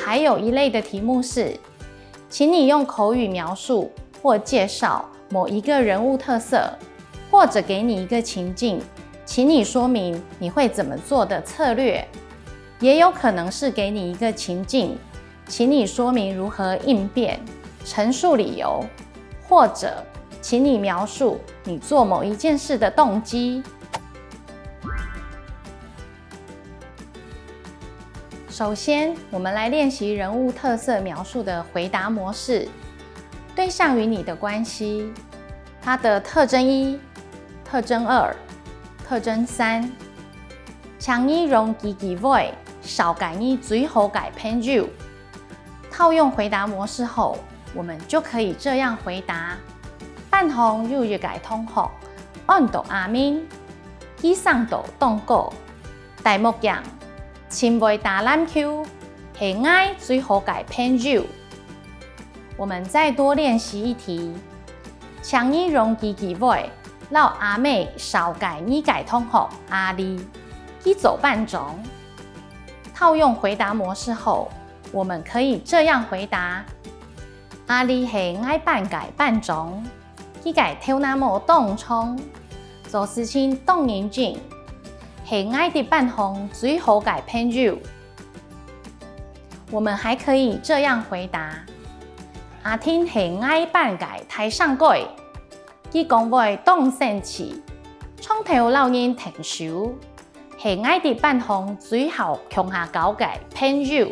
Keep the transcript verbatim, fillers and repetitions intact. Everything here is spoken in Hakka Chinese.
還有一類的題目是，請你用口語描述或介紹某一個人物特色，或者給你一個情境，請你說明你會怎麼做的策略。也有可能是給你一個情境，請你說明如何應變，陳述理由，或者請你描述你做某一件事的動機。首先，我們來練習人物特色描述的回答模式。對象與你的關係，它的特徵一、特徵二、特徵三。請你用佢機會紹介你最好个朋友。套用回答模式後，我們就可以這樣回答：班上有一個同學，安到阿明，佢生到當高，戴目鏡，盡會打籃球，係𠊎最好个朋友。我們再多練習一題，請你用佢機會，摎阿美紹介你个同學阿麗，佢做班長。套用回答模式後，我們可以這樣回答：阿麗係𠊎班个班長，佢个頭那毛當長，做事情當認真，係𠊎在班上最好个朋友。我們還可以這樣回答：阿婷係𠊎班个大聲哥，佢講話當生趣，常透摎人𢯭手，係𠊎在班上最好共下交个朋友。